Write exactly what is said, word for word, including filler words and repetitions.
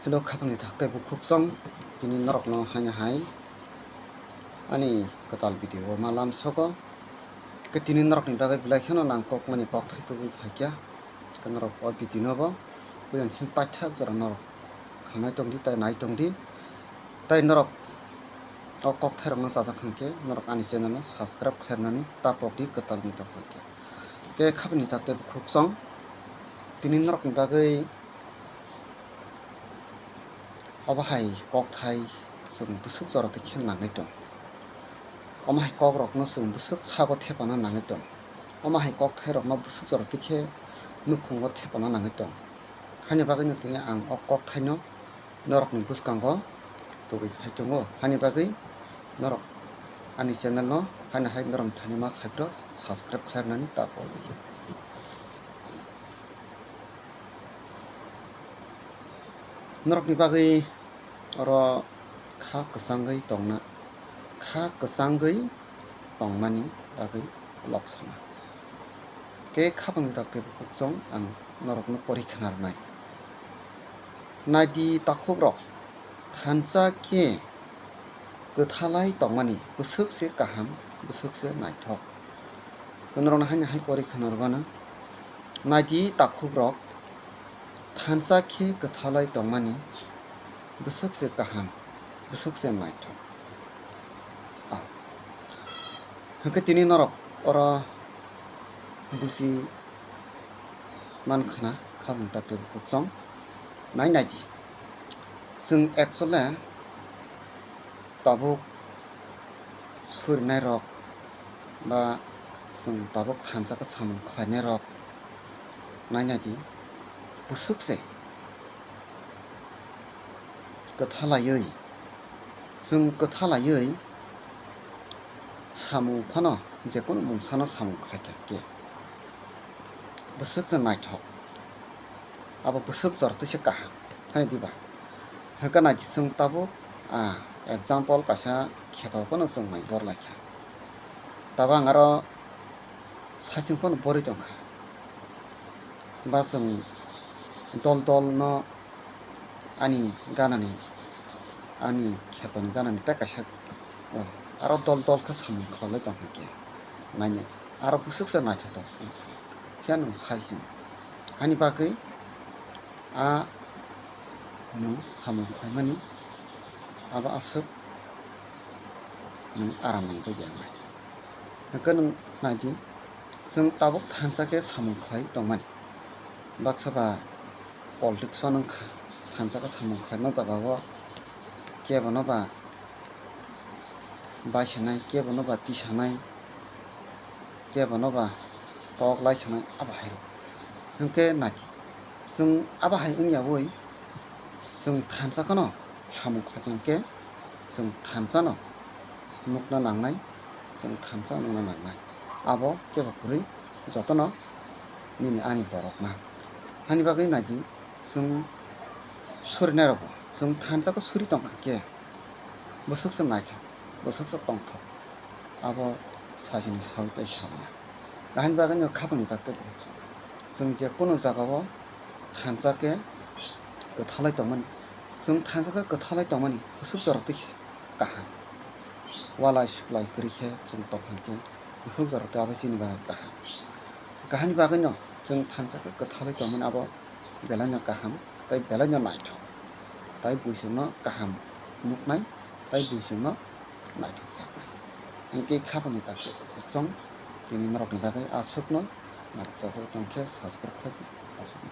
Hello, khapangni thak tei bukhuk chong, tini norokno haino hai ani kwtal video o ma lam sogo. Khe tini norokni bagwi belai kheno nang kokmani kokthai tubui phaikha. Khe norok o video no bo puyan sing paithak jora norok khanai tongdi tei nai tongdi. Tei norok o kokthairokno chajak khankhe norok ani channel no subscribe khlairnani ta pokdi kwtalni tongkha khe. Khe khapangni thak tei bukhuk chong, tini norokni bagwi obo hai kokthai chwng bwswk jora twi khe nangwi tong. Omo hai kokrokno chwng bwswk sago thepana nangwi tong. Omo hai kokthairokno bwswk jora twi khe nukhungo thepana nangwi tong. Haini bagwino tini ang o kokthaino norokni bwskango tubui phai tongo. Haini bagwi norok ani channel no haino hai norokni thani ma saibro subscribe khlairnani ta pokdi. Norokni bagwi oro kha kwchangwi tongna, kha kwchangwi tongmani bagwi lok sana. Khe khapangni thak tei bukhuk chong ang norokno pori khna rwnai. Naidi takhukrok, thansa khe kwthalai tongmani bwswk se kaham, bwswk se naithok. Norokno haino hai pori khna rwbano. Naidi takhukrok, thansa khe kwthalai tongmani bwswk se kaham, bwswk se naithok. Ah. Hwnkhe tini norok oro buji man khna, khapang ta tei bukhuk chong nai naidi. Chwng actually tabuk surinairok ba chwng tabuk thansa khe samung khlainairok nai naidi, bwswk se kwthalaiwi, chwng kwthalaiwi samung phano, jekunu mungsano samung khlaikha khe bwswk se naithok. Abo bwswk jora twi se kaham, hai diba? Hwnkhe naidi chwng tabuk, ah, example kaisa kheto phano chwng mai bor laikha. Tabuk ang aro saichung phano borwi tongkha. Ba chwng dol dol no ani ganani, ani khetoni ganani tei kaisa, oh, aro dol dol khe samung khlai tongkha khe nainai aro bwswk se naithotok. Phiya nwng saichung ani bagwi a nwng samung khlaimani abo aswk nwng aram nangjak ya wngnai. Hwnkhe nwng naidi, chwng tabuk thansa khe samung khlai tongmani. Baksa ba politics o nwng kha-, thansa khe samung khlaima jagao kebono ba baisanai, kebono ba tisanai, kebono ba kok laisanai, abo hai rw. Hwnkhe naidi, chwng abo hai wngyaui chwng thansa kheno samung khlai tongkhe chwng thansa no nukna nangnai, chwng thansa nukna nangnai. Abo kebo kwrwi jotono nini ani borokma. Hani bagwi naidi, chwng surinairokbo chwng thansa khe suri tongkha khe bwswk se naithok, bwswk se tongthok, abo sajini sawi tei saliya. Kahini bagwino khapangni tak tei bukhuk chwng je kunu jagao thansa khe kwthalai tongmani. Chwng thansa khe kwthalai tongmani bwswk jora twi kaham. Walai suklai kwrwi khe chwng tongkha khe bwswk jora twi abo chini bagwi kaham. Kahini bagwino chwng thansa khe kwthalai tongmani abo belaino kaham tei belaino naithok. Tai buisongno kaham nuknai, tai buisongno naithokjaknai. Hwnkhe khapangni tak tei bukhuk chwng tini norokni bagwi aswkno narwkjagwi tongkhe subscribe khlai di, aswkno.